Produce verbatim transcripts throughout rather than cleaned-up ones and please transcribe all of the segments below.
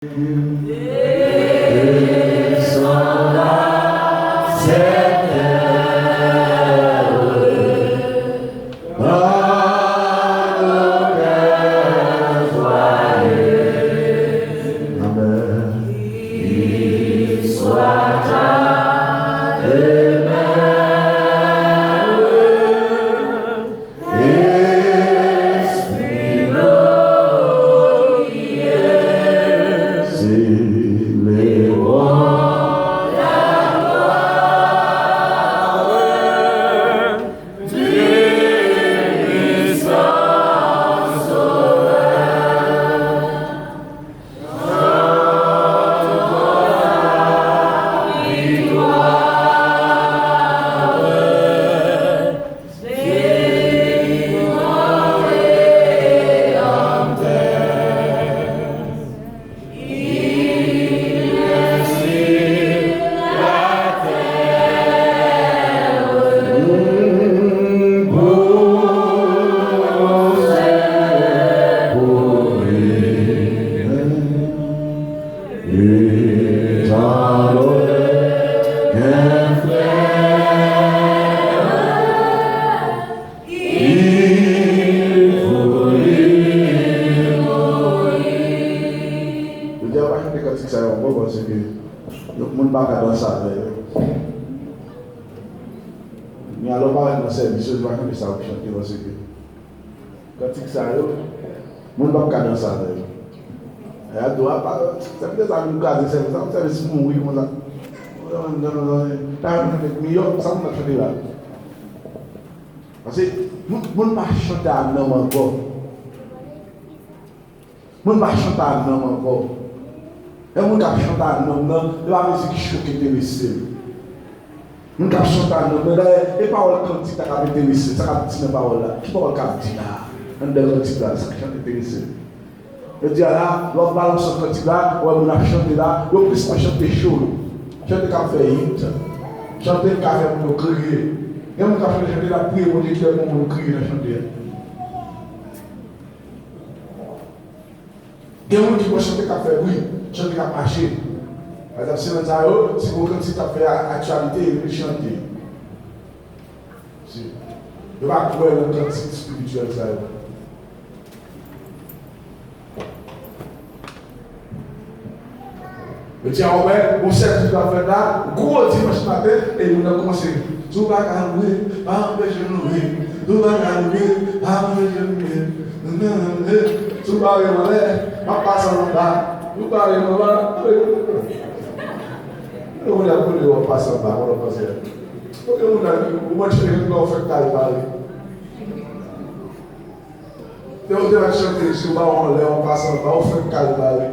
Descends à cette heure par nos cœurs joyeux. Amen. Qu'il soit ta demeure. Esprit glorieux, célébrons la gloire du puissant Sauveur. Jodi a, pa chante kantik sa yo ankò, paske moun pa ka danse avè yo. Men alò, parèt nan sèvis yo, li pa chante sa yo k chante, paske kantik sa yo, moun p ap ka danse avè yo. Ay, a dwa pa, sa m te sa vin kraze sèvis la, sèvis mouri konsa. Pa chante miyò, sa moun ap chante la. Paske moun, moun pa chante a nanm ankò. Moun pa chante a nanm ankò. Lè moun k ap chante a nanm nan, e pa mizik cho k enterese l. Moun k ap chante a nanm nan, dayè, e pawòl kantik la k ap enterese l, sa k ap di nan pawòl la. Ki pawòl k ap di la? Anndan kantik la, sa k chante enterese l. Jodi a la, lè w ap balanse kantik la, ou wè moun ap chante la, yo plis nan chante cho yo. Chante k ap fè hit. Chante k ka fè moun yo kriye. Gen moun k ap chante, chante, l ap priye Bondye, ki lè moun kriye nan chante a. Gen moun ki pran chante k ap fè bri, chante k ap mache. Pa egzanp, semèn sa yo, si gon kantik k ap fè a-, aktyalite, yo vin chante. Si. Yo pa kwè nan kantik espirityèl sa yo. Yo di a, wè, gon sèvis k ap fèt la, gwo dimanch maten, e moun nan kòmanse, si w pa ka louwe, pa anpeche m louwe. Si w pa ka louwe, pa anpeche m louwe. Si w bare m anlè, m ap pase anba. Si w bare m anba, anpeche m louwe. Kote moun nan kote w ap pase anba, kote w ap pase a? Kote moun nan, ou mande chèche lè w fèk kal bare. Lè w te mèt chante, si w ba w anlè, w ap pase anba, ou fèk kal bare.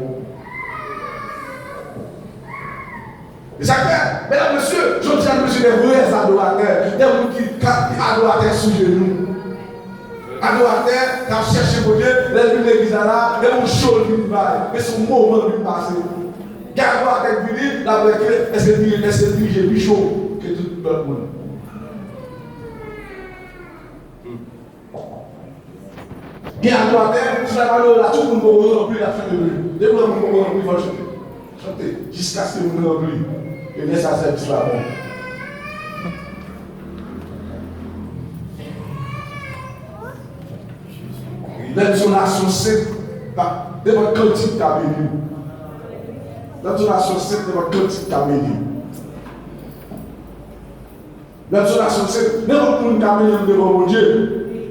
E sa k fè, medam, mesye, jodi a, nou se de vrè adoratè, de moun ki ka, ki adoratè sou jenou. Adoratè k ap chèche Bondye, lè l vin legliz la, la, e yon cho l vin bay, e se yon moman l vin pase. Gen adoratè k vini, l ap wè ke èske li, èske li je pi cho ke tout lòt moun. Gen adoratè, si l ap adore la, tout moun poko ranpli, l ap chante pou li. Depi lè moun poko ranpli, fò l chante. Chante, jiskaske moun ranpli. E lè sa, sèvis la bon. Lè n se yon nasyon sent, pa, nenpòt kantik ka beni w. Lè n se yon nasyon sent, nenpòt kantik ka beni w. Lè n se yon nasyon sent, nenpòt moun ka mennen m devan Bondye.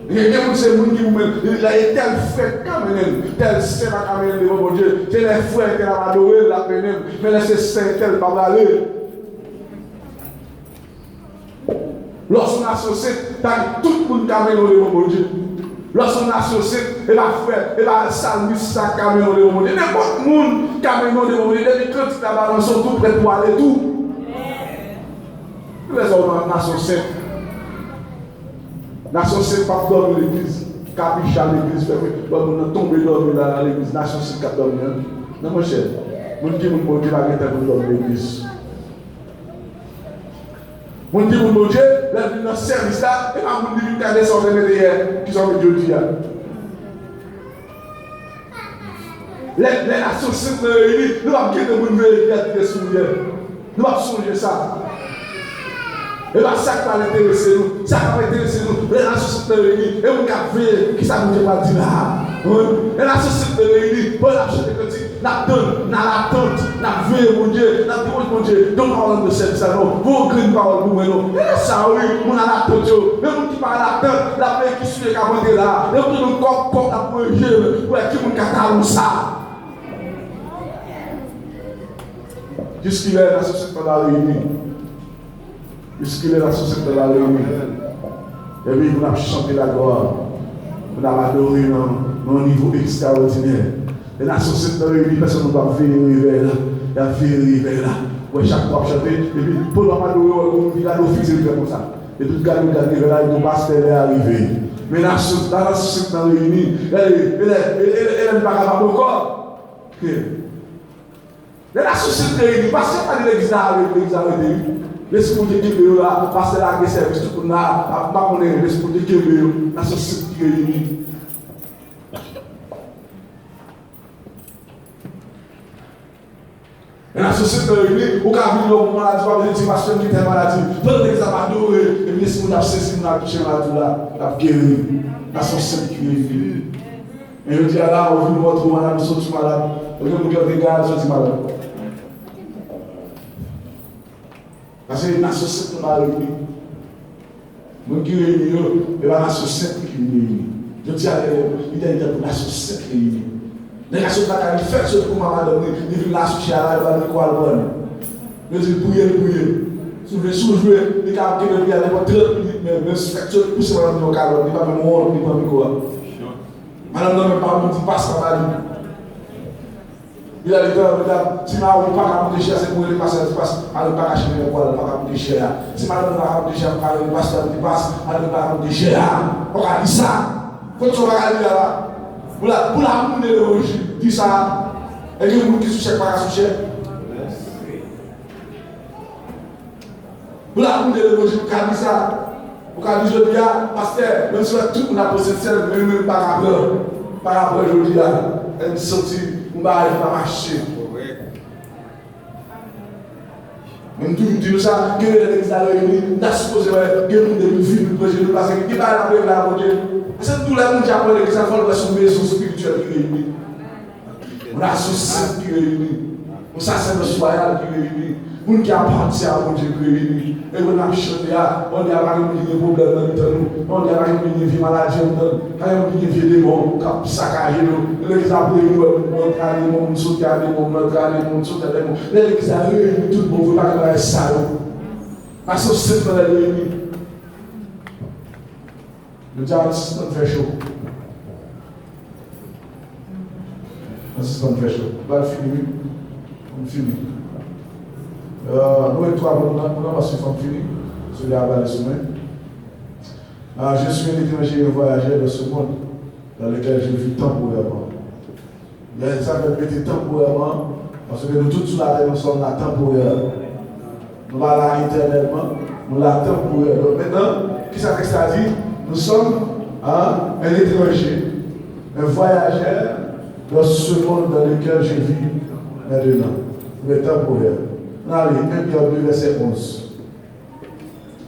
Gen, gen moun se moun ki pou mennen, lè e tèl frè k ka mennen m, tèl sè pa ka mennen m devan Bondye. Se lè frè entèl ap adore l, l ap mennen m. Men lè se sè entèl pa prale. Lè w se yon nasyon sent, pa tout moun ka mennen w devan Bondye. Lè w se yon nasyon sent, e pa frè, e pa salmis sa k ka mennen w devan Bondye. Nenpòt moun ka mennen w devan Bondye. Depi kantik la balanse, w tou prèt pou ale tou. Kilè sa w nan nasyon sent? Nasyon sent p ap dòmi legliz. Kapicha legliz fèmen. Lòt moun nan tonbe dòmi la nan legliz. Nasyon sent k ap dòmi an. Non, monchè. Moun ki moun Bondye pa gen tan pou l dòmi legliz. Moun ki moun Bondye, lè l vin nan sèvis la, e pa moun li vin gade sa w te mete yè, ki sa w met jodi a. Lè, lè nasyon sent nan reyini, nou p ap gentan moun veye ki ap vire sou ou yè. Nou p ap sonje sa. E pa sa k pral enterese nou. Sa k ap enterese nou, lè nasyon sent nan reyini, e moun k ap veye, kisa Bondye pral di la a? Wi. Lè nasyon sent nan reyini, pandan n ap chante kantik, n ap tann, n a latant, n ap veye Bondye, n ap di, Bondye, donk pawòl nan sèvis la non, voye yon grenn pawòl pou mwen non. E lè sa a wi, moun a latant yo, men moun ki pa a latant, l ap veye ki sijè k ap antre la a. E yo tande yon kòk, kòk ap manje, pou wè ki moun ka talon sa. Jiskilè nasyon sent nan la reyini? Jiskilè nasyon sent nan la reyini? Epi moun ap chante laglwa, moun ap adore nan, nan yon nivo ekstraòdinè. Lè nasyon sent nan reyini, pèsonn moun p ap veye revèy la. Y ap veye revèy la. Wè chak fwa ap chante, epi pandan w ap adore, w wè yon moun ki gade w fikse, li fè konsa. Epi l gade, l gade revèy la, li di w pastè lè a rive. Men nasyon, lè nasyon sent nan reyini, e lè, e lè, e lè, e lè n pa kapab ankò. Lè nasyon sent reyini, pastè pa di legliz la arete, legliz la arete wi. Lespri Bondye kenbe yo la, pastè lage sèvis, tout moun la, m pa konnen, lespri Bondye kenbe yo, nasyon sent ki reyini. Lè nasyon sent nan reyini, ou ka vin lè w maladi, w ap vin di pastè m gen tèl maladi. Pandan legliz ap adore, epi lespri Bondye ap sezi moun, ap touche maladi w la, l ap geri. Nasyon sent ki reyini. Men jodi a la, ou vin ou antre w malad, ou soti malad. Ou gen moun ki antre gad, soti malad. Paske nasyon sent nan pa reyini. Moun ki reyini yo, e pa nasyon sent ki vin reyini. Jodi a, lè, lè, li te, li te pou nasyon sent reyini. Nèg la sot lakay li, fèk sot kouman madanm li, li vin la sou chè a la, yo ba l mikwo a, l pran li. Yo di l priye, l priye. Si w vle, si w jwe, li ka ap kenbe priye a nenpòt trant minit, men, men fèk sot pouse madanm li yon kalòt, li pa menm wont, li pran mikwo a. Madanm nan menm pa menm di pas pa ba li. Li la, li di, medam, si mari w pa ka moute chè a, se pou w rele pastè a, di pas, madanm pa ka chanje nan pwa l, pa ka moute chè a. Si madanm nan pa ka moute chè a, pa rele pastè a, di pas, madanm pa ka moute chè a. Ou ka di sa. Kot sa w pa ka di a la? Pou la, pou la moun de levanjil, di sa. E gen moun ki sou chè, pa ka sou chè. Pou lamoun de levanjil, ou ka di sa. Ou ka di jodi a, pastè, menm si w wè tout moun ap pran Sentsèn, men mwen menm m pa ka pran. M pa ka pran jodi a. E m santi yon bagay ki pa mache. Men m toujou di nou sa, gen lè legliz la reyini, m ta sipoze wè gen moun depi l vini, l pran Jezi, paske gen bagay l ap regle a Bondye. Paske m di w lè moun di ap pran legliz la, fò l wè se yon mezon espirityèl ki reyini. Yon nasyon sent ki reyini. Yon sasèdòs wayal ki reyini. Moun ki apatyen a Bondye ki reyini. E lè n ap chante a, Bondye a pa gen moun ki gen pwoblèm nan mitan nou. Bondye a pa gen moun ki gen vye maladi anndan l. Pa gen moun ki gen vye demon k ap sakaje nou. Legliz ap reyini, wè moun antre a demon, moun soti a demon, moun antre a demon, moun soti a demon. Lè legliz la reyini tout bon vre, pa gen bagay sa yo. Nasyon sent nan lè reyini. Yo di, "Al sispann fè cho. Al sispann fè cho." M pral fini, wi. M fini. Euh, nou gen twa moun nan, moun nan pa swiv, fò m fini. Sila a pale sou mwen. Ah, je suis un étranger et voyageur dans ce monde dans lequel je vis temporairement. Lè sa fè mete tanporèman, paske nou tout sou latè, nous sommes là temporaires. Nou pa la etènèlman, nou la tanporè. Donk, mentnan, kisa tèks la di? Nous sommes, hein, un étranger, un voyageur dans ce monde dans lequel je vis maintenant. Nou tanporè. Ann ale, en Pyè de, vèsè onz.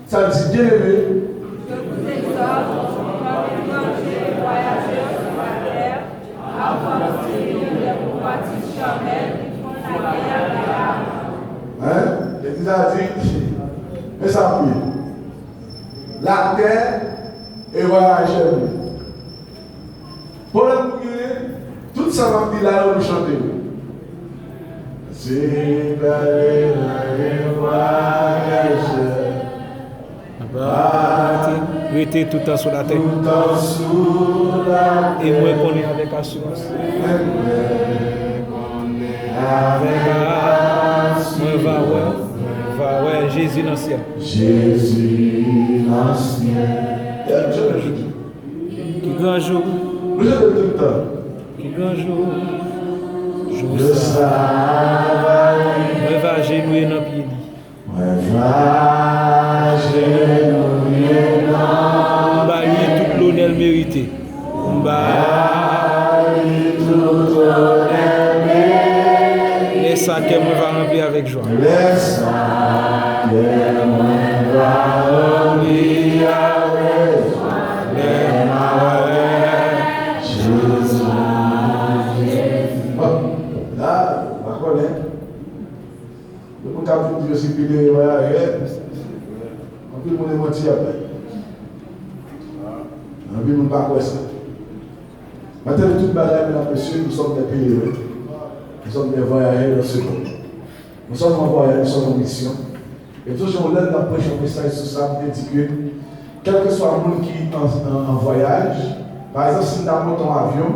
Sa l di, byeneme. Je vous exhorte, comme étrangers et voyageurs sur la terre, à vous abstenir des convoitises charnelles qui font la guerre à l'âme. Hein? Legliz la di, men sa pou ye. Latè e vwayajè nou. Pwoblèm nou genyen, tout sa m ap di la yo, nou chante yo. Se pale nan vwayajè. Rete, rete toutan sou latè. Toutan sou latè. E mwen konnen avèk asirans. Avèk asirans. Mwen va wè, mwen va wè Jezi nan syèl. Jezi nan syèl. Ki gran jou. Nou chante l tout tan. Ki gran jou. Jou sa. Mwen va jenouye nan pye li. Mwen va jenouye nan. M ba li tout lonè l merite. M ba li tout lonè. Sa kè mwen va ranpli avèk jwa. Lè sa kè mwen va ranpli avèk jwa, lè m a wè Jezi. Bon, la, pa konnen. Yo pou kap vin di yo si pide yo a, anpil moun e manti y ap fè. Anpil moun pa kwè sa. Mwen tande tout bagay, medam, mesye, nous sommes des pèlerins. Nous sommes des voyageurs dans ce monde. Nous sommes en voyage, nous sommes en mission. E toujou lè n ap preche yon mesaj sou sa, m te di ke kèlkeswa moun ki an, an, an vwayaj, pa egzanp, si m ta monte yon avyon,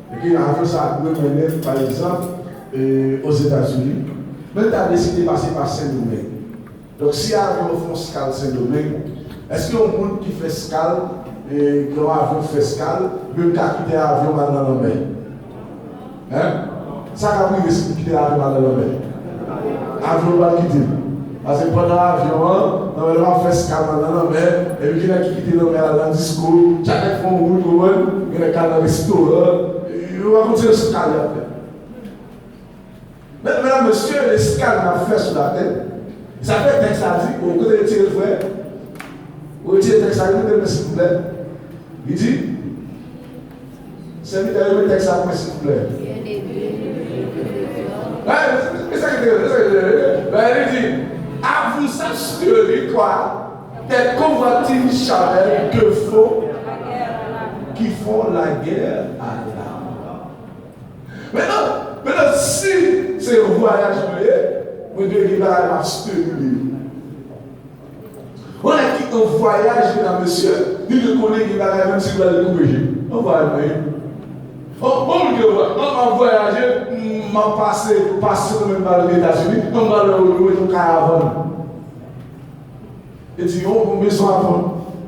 e ke avyon sa a dwe mennen m, pa egzanp, e, Ozetazini, men l ta deside pase pa Sendomeng. Donk, si avyon an fè yon eskal Sendomeng, èske yon moun ki fè eskal, e, lè yon avyon fè eskal, menm ka kite avyon al nan lanmè? Hein? Sa k ap rive si m kite avyon al nan lanmè? Avyon an pral kite m. Paske pandan avyon an, nan lè l ap fè eskal nan lanmè, epi gen nèg ki kite lanmè al nan disko, chak nèg fè yon wout, ou konprann? Gen nèg k al nan restoran, yo pa konn se eskal y ap fè. Men, medam, mesye, eskal n ap fè sou latè. Sa fè tèks la di, ou kote retire l, frè? Ou retire tèks la, li mete l, silvouplè. Li di, sèvitè yo, met tèks la pou mwen, silvouplè. Wi, men sa ki te, men sa ki te, men li di, à vous abstenir, quoi, des convoitises charnelles que font, qui font la guerre à l'âme. Mentnan, mentnan, si se yon vwayaj mwen ye, mwen dwe gen bagay m absteni de yo. Yon nèg ki an vwayaj, medam, mesye, li dwe konnen gen bagay, menm si l pral koupe je. An vwayaj mwen ye. An, bon, moun ki an vwayaj, an, m ap vwayaje, m ap pase, pase nan menm pale Etazini, an m pral wè yon, yon karavàn. E di, "Oh, m bezwen avan."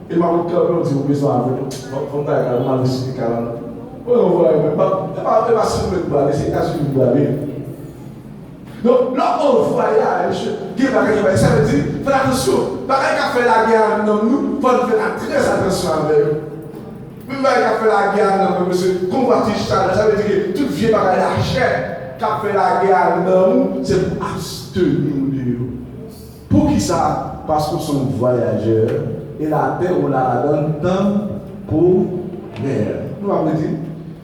E m ap kanpe, m di, "M bezwen avan." Fò, fò m ta al, m al vizite karavàn. Mwen, yon vwayaj, mwen, pa, e pa, e pa Sendomeng m prale, se Etazini m prale. Donk, lè w vwayaj, gen bagay, gen bagay. Sa vle di, fè atansyon. Bagay k ap fè lagè a nan nanm nou, fò n fè trè atansyon avè yo. Menm bagay k ap fè lagè a nan nanm nou, mesye, konvwatiz chanèl, sa vle di ke tout vye bagay lachè k ap fè lagè a nan nanm ou, se pou absteni w de yo. Poukisa? Paske w se yon vwayajè e latè ou la ladan l tanpòrè. Nou ap redi.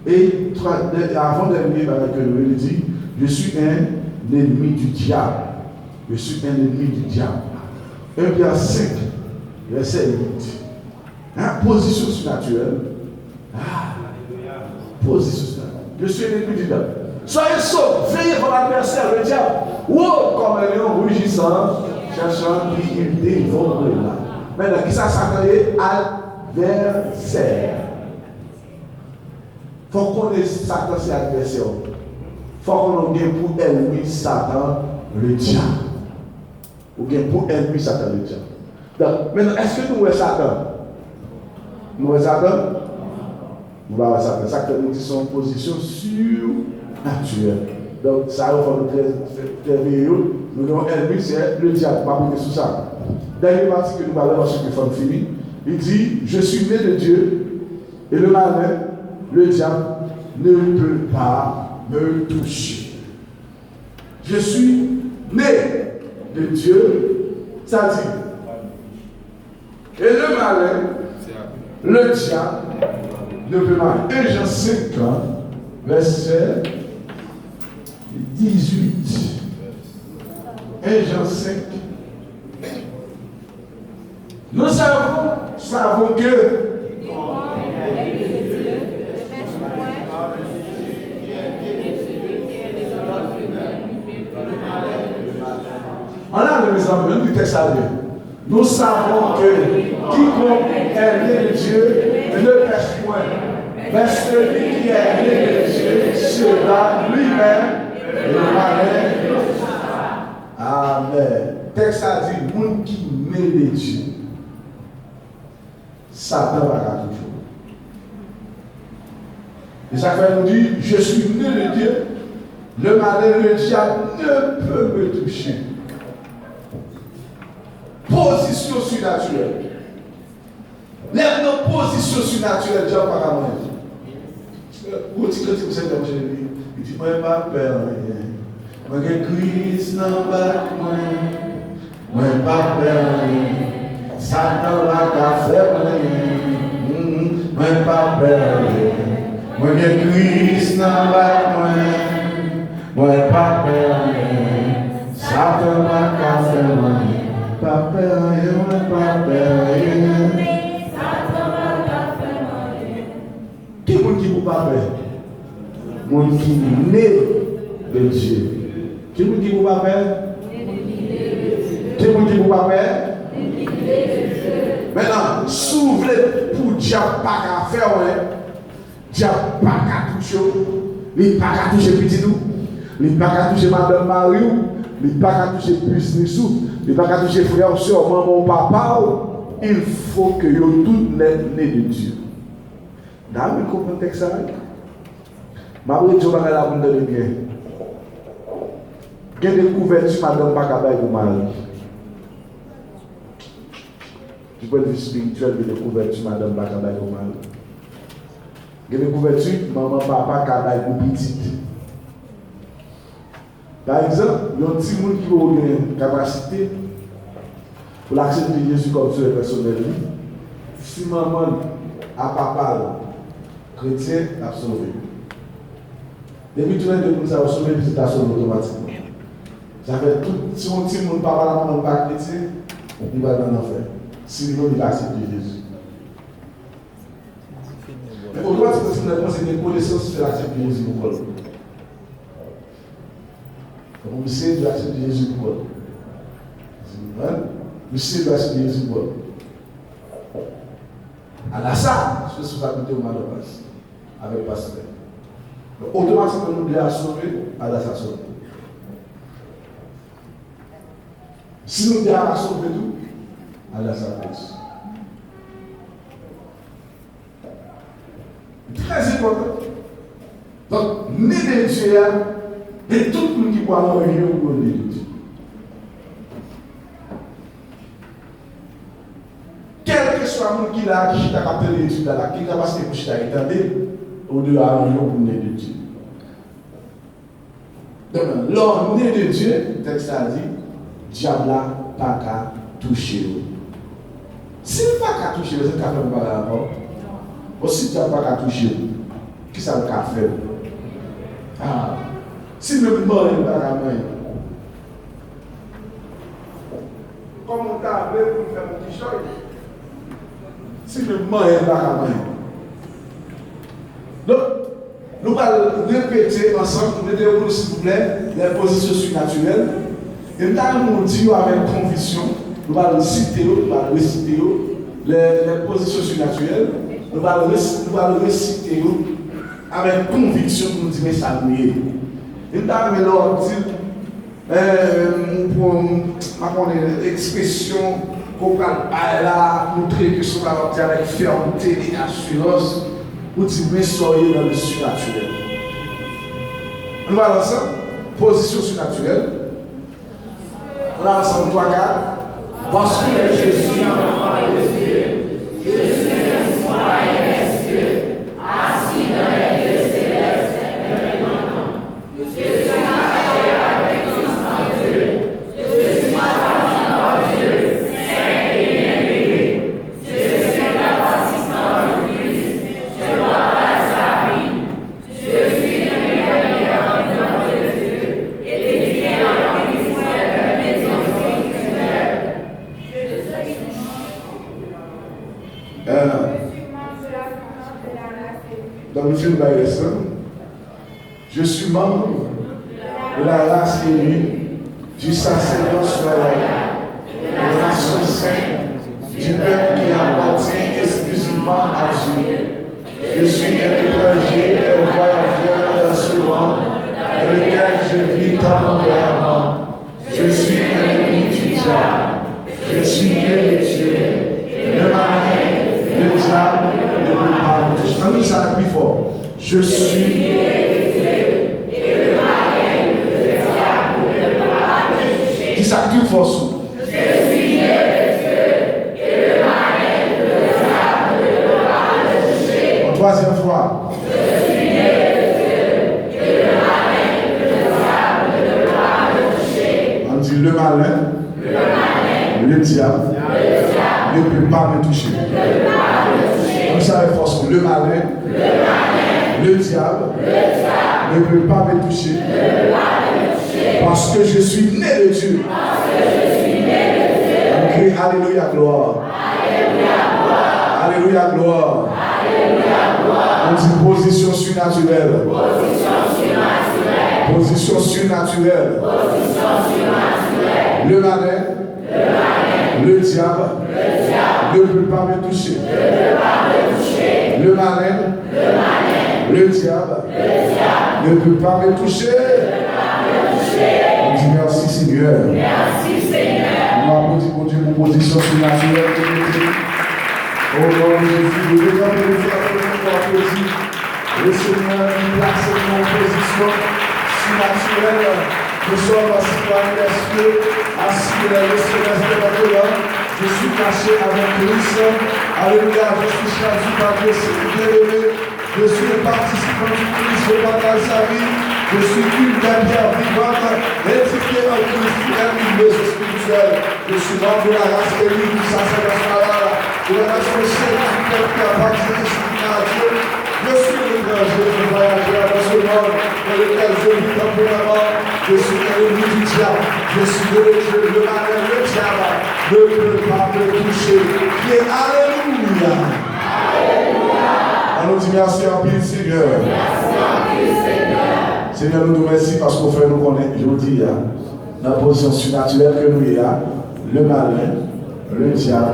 E twa, dè, avan dènye bagay ke nou li di, "Je suis un ennemi du diable." "Je suis un ennemi du diable." Un Pyè senk, vèsè uit. Hein? Pozisyon sinatirèl. Ah, pozisyon sinatirèl. Je suis l'ennemi du diable. Soyez sobres, veillez, votre adversaire, le diable, rôde comme un lion rugissant, cherchant qui il dévorera. Mentnan, kisa Satan ye? Advèsè. Fò w konnen Satan se advèsè w. Fò w konnen w gen pou ènmi Satan, le diable. Ou gen pou ènmi Satan, le diable. Donk, mentnan, èske nou wè Satan? Nou wè Satan? Nou pa wè Satan. Sa k fè nou di se yon pozisyon sinatirèl. Donk, sa yo fò nou trè, trè, trè veye yo. Nou gen yon ènmi, se le diable. M ap rete sou sa. Dènye pati ke nou pral wè, paske fò n fini. Li di, "Je suis né de Dieu, et le malin, le diable, ne peut pas me toucher." Je suis né de Dieu, sa di, et le malin, le diable, ne peut pas. Un Jean cinq, vèsè dizuit. Un Jean cinq. Nous savons, savons que Ann ale, mezanmi, ann li tèks la byen. Nous savons que quiconque est né de Dieu ne pèche point, mais celui qui est né de Dieu sera lui-même le malin. Amèn. Tèks la di, moun ki ne de Dye, Satan pa ka touche w. E sa k fè nou di, "Je suis né de Dieu, le malin, le diable ne peut me toucher." Pozisyon sinatirèl. Lè m nan pozisyon sinatirèl, dyab pa ka manyen m. Ou ti kantik pou Senyè, monchè, li, li di, "Mwen pa pè anyen." Mwen gen Kris nan bak mwen, mwen pa pè anyen. Satan pa ka fè mwen anyen. Mm, mwen pa pè anyen. Mwen gen Kris nan bak mwen, mwen pa pè anyen. Satan pa ka fè mwen anyen. Pa pè anyen, mwen pa pè anyen. Ki moun ki pou pa pè? Moun ki ne de Dye. Ki moun ki pou pa pè? Ki moun ki pou pa pè? Mentnan, si w vle pou dyab pa ka fè w anyen, dyab pa ka touche w, li pa ka touche pitit ou, li pa ka touche madanm mari w, li pa ka touche biznis ou, li pa ka touche frè w, sè w, manman w, papa w. Il faut que yo tout nèt ne de Dye. N a vin konprann tèks sa a, wi. M ap redi yon bagay la pou n tande byen. Gen de kouvèti madanm pa ka bay pou mari. Du pwen de vi espirityèl, gen de kouvèti madanm pa ka bay pou mari. Gen de kouvèti manman, papa ka bay pou pitit. Pa egzanp, yon timoun ki poko gen kapasite pou l aksepte Jezi kòm sovè pèsonèl li, si manman l ak papa l kretyen, l ap sove. Depi toulède moun sa yo sove, pitit la sove otomatikman. Sa fè tout, si yon timoun papa l ak manman l pa kretyen, li pral nan lanfè. Si li menm li pa aksepte Jezi. Men otomatikman, timoun nan panse gen konesans fè l aksepte Jezi pou kò l. Tankou misye dwe aksepte Jezi pou kò l. Misye dwe aksepte Jezi pou kò l. Ala sa, se responsabilite w madanm pastè avèk pastè. Donk, otomatikman, nou de a sove, ala sa sove. Si nou de a pa sove tou, ala sa pèdi. Trè enpòtan. Donk, ne de Dye a, e tout moun ki pral anrije pou yo ne de Dye. Kèlkeswa moun ki la, ki chita k ap tande etid la, la, ki kapasite pou chita e tande, ou dwe aranje w pou ne de Dye. Donk, lè w ne de Dye, tèks la di, dyab la pa ka touche w. Si l pa ka touche w, èske l ka fè yon bagay ankò? Bon, si dyab pa ka touche w, kisa l ka fè w? Ah, si menm manyen l pa ka manyen w. Kòman w ta vle pou l fè yon kichòy? Si menm manyen l pa ka manyen. Donk, nou pral repete ansanm, mete yo pou nou silvouplè, les positions surnaturelles. E m ta renmen w di yo avèk konviksyon, nou pral resite yo, nou pral resite yo, les, les positions surnaturelles, nou pral resi-, nou pral resite yo avèk konviksyon pou nou di men sa nou ye. E m ta renmen lè w ap di l, Eh, ou pran, pa konnen, ekspresyon ke w pral bay la, montre ke se w pral di avèk fèmte e asirans, ou di, men sa w ye nan le surnaturel. Nou pral ansanm, pozisyon sinatirèl. Nou pral ansanm, twa, kat. Parce que je suis un enfant de Dieu, je suis un citoyen de Dieu, assis dans les lieux célestes et représentant Donk, nou fin bay rès lan. Je suis membre de la race élue, du sacerdoce royal, de la nation sainte, du peuple qui appartient exclusivement à Dieu. Je suis un étranger et un voyageur dans ce monde dans lequel je vis temporairement. Je suis un ennemi du diable. Je suis né de Dieu. Le malin, le diable, ne peut pas me toucher. Ann di sa pi fò. Je suis. Di sa ak tout fòs ou. Yon twazyèm fwa. Je suis né de Dieu, et le malin ne peut pas me toucher. Dis, le malin, le diable ne peut pas me toucher. Dis ça avec force, le malin, le diable ne peut pas me toucher. Parce que je suis né de Dieu. Ok, alléluia, gloire. Alléluia, gloire. On dit position surnaturelle. Position surnaturelle. Le malin, le diable ne peut pas me toucher. Le malin, le diable ne peut pas me toucher. On dit merci Seigneur. Nou aplodi Bondye pou pozisyon sinatirèl ke l mete. O non de Jezi, leve kanpe nou frè, pou nou aplodi le Seigneur ki plase nou an pozisyon sinatirèl. Nous sommes si parmi les cieux, assis dans les célestes maintenant. Je suis caché avec Christ. Alléluia, je suis choisi par Dieu, c'est bien-aimé. Je suis un participant du Christ, je partage sa vie. Je suis une des pierres vivantes, édifié en Christ, une maison spirituelle. Je suis membre de la race élue, du sacerdoce royal, de la nation sainte, du peuple qui appartient exclusivement à Dieu. Je suis un étranger, un voyageur dans ce monde dans lequel je vis temporairement. Je suis un ennemi du diable. Je suis né de Dieu, le malin, le diable ne peut pas me toucher. Criez Alléluia. An nou di mèsi anpil, Senyè. Senyè, nou di w mèsi paske w fè nou konnen jodi a, nan pozisyon sinatirèl ke nou ye a, le malin, le diable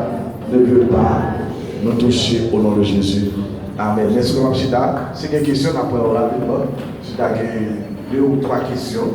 ne peut pas nous toucher au nom de Jésus. Amèn. Mèsi, nou ap chita. Si gen kesyon, n ap pran yo rapidman. Si ta gen de ou twa kesyon.